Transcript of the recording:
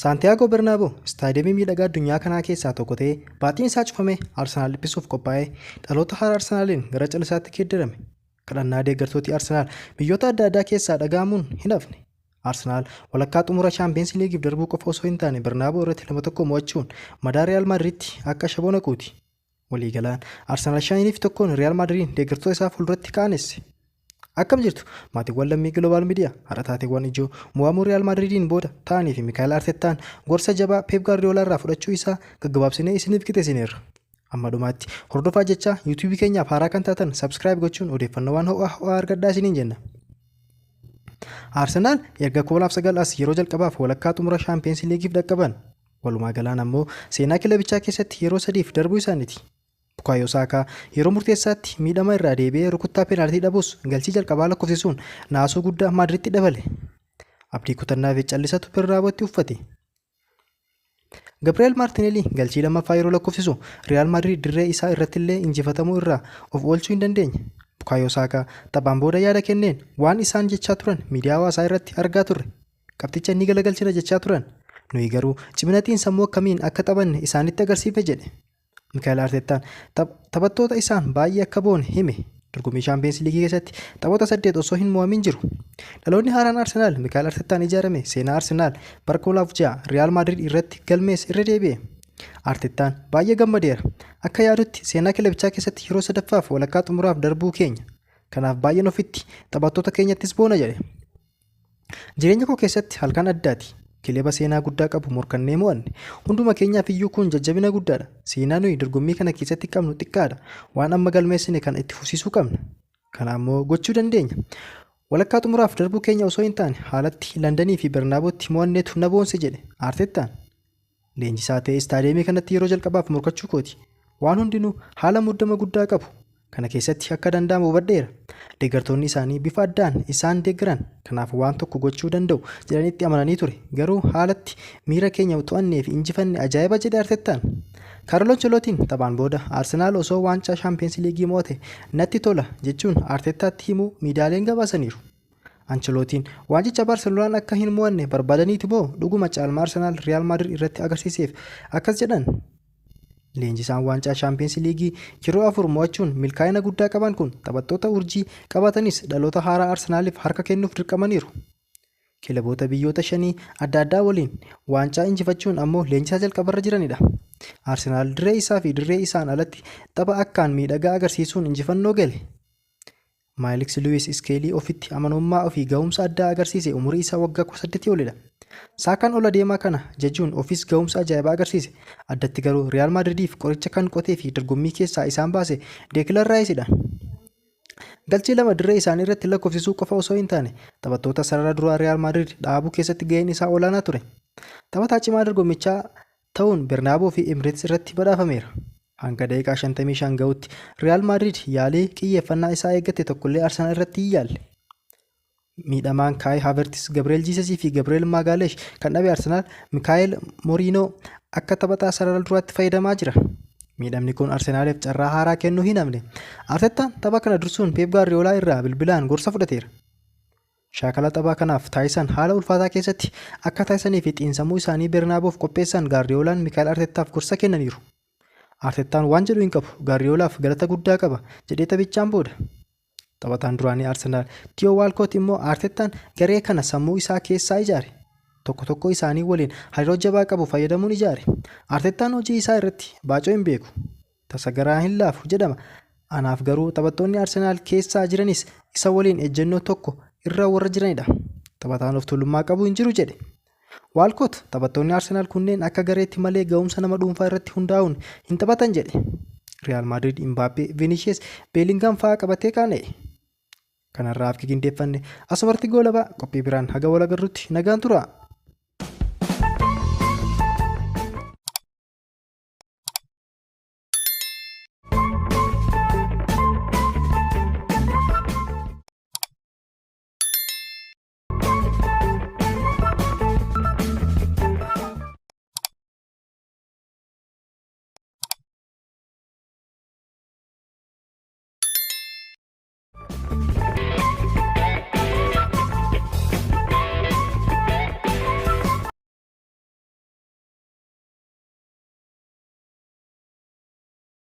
Saantiyaagoo Bernaaboo istaadiyeemii miidhagaa addunyaa kanaa keessaa tokko ta'ee baaxiin isaa cufamee Arsenaal dhiphisuuf qophaa'ee dhaloota haaraa Arsenaaliin gara calisaatti geeddarame. Kadhannaa deeggartooti Arsenaal biyyoota adda addaa keessaa dhaga'amuun hin hafne. Arsenaal walakkaa xumura Chaampiyeens Liigiif darbuu qofa osoo hin taane Bernaaboo irratti 2-1 mo'achuun madaa Riyaal Maadiriitti akka ashaboo naquuti. Waliigalaan Arsenaal 5-1 Riyaal Maadiriin deeggartoota isaa fuulduratti qaanesse. Akkam jirtu maatiiwwan lammii Gilobaal Miidiyaa, har'a taateewwan ijoo mo'amuu Riyaal Maadiriidiin booda ta'anii fi Mikaa'el Artettaan gorsa jabaa Peep Gaardiyoolaa irraa fudhachuu isaa gaggabaabsinee isiniif qixeessineerra. Amma dhumaatti hordofaa jechaa, yuutuubii keenyaaf haaraa kan taatan subscribe gochuun odeeffannoowwan ho'aa ho'aa argadhaa isiniin jenna. Arsenaal erga 2009 as yeroo jalqabaaf walakkaa xumura Shaampiyeens Liigiif dhaqqaban. Walumaa galaan ammoo seenaa kilabichaa keessatti yeroo sadiif darbuu isaaniiti. Bukaayoo Saakaa yeroo murteessaatti miidhama irraa deebi'ee rukuttaa peenaaltii dhabus galchii jalqabaa lakkoofsisuun naasuu guddaa Maadiritti dabale. Abdii kutannaa fi callisatu Bernaabootti uffate. Gabriel Maartinelli galchii lammaffaa yeroo lakkoofsisu Riyaal Maadiriid dirree isaa irrattillee injifatamuu irraa of oolchuu hin dandeenye. Bukaayoo Saakaa taphaan booda yaada kenneen waan isaan jechaa turan miidiyaa hawaasaa irratti argaa turre. Qabxicha ni galagalchina jechaa turan. Nuyi garuu cimina xiinsammuu akkamiin akka taphanne isaanitti agarsiifne jedhe. Mikaa'el Artettaan taphattoota isaan baay'ee akka boone hime. Dorgommii Shaampiyeens Liigii keessatti taphoota 8 osoo hin mo'amin jiru. Dhaloonni haaraan Arsenaal Mikaa'el Artettaan ijaarame seenaa Arsenaal bara 2006 Riyaal Maadriid irratti galmeesse irra deebi'e. Artettaan baay'ee gammadeera. Akka yaadutti seenaa kilabichaa keessatti yeroo sadaffaaf walakkaa xumuraaf darbuu keenya. Kanaaf baay'een ofitti, taphattoota keenyattis boona jedhe. Jireenya koo keessatti halkan addaati. Kilaba seenaa guddaa qabu morkannee mo'anne. Hunduma keenyaaf iyyuu kun jajjabina guddaadha. Seenaa nuyi dorgommii kana keessatti qabnu xiqqaadha. Waan amma galmeessine kana itti fufsiisuu qabna. Kana ammoo gochuu dandeenya. Walakkaa xumuraaf darbuu keenya osoo hin taane haalatti Landanii fi Bernaabootti mo'anneetu na boonse jedhe Artettaan. Leenjisaa ta'ee istaadiyeemii kanatti yeroo jalqabaaf morkachuu kooti. Waan hundinuu haala muddama guddaa qabu. Kana keessatti akka danda'amu hubadheera. Deeggartoonni isaanii bifa addaan isaan deeggaran. Kanaaf waan tokko gochuu danda'u jedhanii itti amananii ture. Garuu haalatti miira keenya to'annee fi injifanne ajaa'iba jedhe Artettaan. Kaarlo Ancelootiin taphaan booda Arsenaal osoo waancaa Shaampiyeens Liigii mo'ate natti tola jechuun Artettaatti himuu miidiyaaleen gabaasaniiru. Ancelootiin waancicha Baarseloonaan akka hin mo'anne barbaadaniiti moo dhuguma caalmaa Arsenaal Riyaal Maadrid irratti agarsiiseef akkas jedhan? Leenjisaan waancaa Shaampiyeens Liigii yeroo 4 mo'achuun milkaa'ina guddaa qaban kun taphattoota urjii qabaatanis dhaloota haaraa Arsenaaliif harka kennuuf dirqamaniiru. Kilaboota biyyoota shanii adda addaa waliin waancaa injifachuun ammoo leenjisaa jalqabarra jiranidha. Arsenaal dirree isaa fi dirree isaan alatti tapha akkaan miidhagaa agarsiisuun injifannoo gale. Maayiliks Luwis Iskeelii ofitti amanamummaa ofii ga'umsa addaa agarsiise umurii isaa waggaa 18 olidha. Saakaan ol adeemaa kana jajuun ofis ga'umsa ajaa'ibaa agarsiise. Addatti garuu Riyaal Maadridiif qoricha kan qotee fi dorgommii keessaa isaan baase Deekilan Raayisidha. Galchii 2 dirree isaanii irratti lakkoofsisuu qofa osoo hin taane taphattoota sarara duraa Riyaal Maadrid dhaabuu keessatti ga'een isaa olaanaa ture. Taphataa cimaa dorgommichaa ta'uun Bernaaboo fi Emireets irratti badhaafameera. Hanga daqiiqaa 55 ga'utti Riyaal Maadriid yaalii qiyyeeffannaa isaa eeggate tokkollee Arsenaal irratti hin yaalle. Miidhamaan Kaayi Haavertis, Gabriel Jiisasii fi Gabriel Maagaalesh kan dhabe Arsenaal Mikaa'el Moriinoo akka taphataa sarara duraatti fayyadamaa jira. Miidhamni kun Arsenaaliif carraa haaraa kennuu hin hafne. Artettaan tapha kana dursuun Peep Gaardiyoolaa irraa bilbilaan gorsa fudhateera. Shaakala tapha kanaaf taasisan haala ulfaataa keessatti akka taasisanii fi xiinsammuu isaanii Bernaaboof qopheessan Gaardiyoolaan Mikaa'el Artettaaf gorsa kennaniiru. Artettaan waan jedhu hin qabu, Gaardiyoolaaf galata guddaa qaba jedhee taphichaan booda. Taphataan duraanii Arsenaal Tiyoo Waalkoot immoo Artettaan garee kana sammuu isaa keessaa ijaare. Tokko tokko isaanii waliin hariiroo jabaa qabu fayyadamuun ijaare. Artettaan hojii isaa irratti baacoo hin beeku. Tasa garaa hin laafu jedhama. Anaaf garuu taphattoonni Arsenaal keessaa jiranis isa waliin ejjennoo tokko irra warra jiranidha. Taphataan of tuulummaa qabu hin jiru jedhe. Waalkoot taphattoonni Arsenaal kunneen akka gareetti malee ga'umsa nama dhuunfaa irratti hundaa'uun hin taphatan jedhe. Riyaal Maadriid Imbaappee, Vinishees, Beelingaam fa'aa qabatee qaana'e. Kanarraa afki qindeeffanne asumarratti goolabaa, qophii biraan haga wal agarrutti nagaan tura.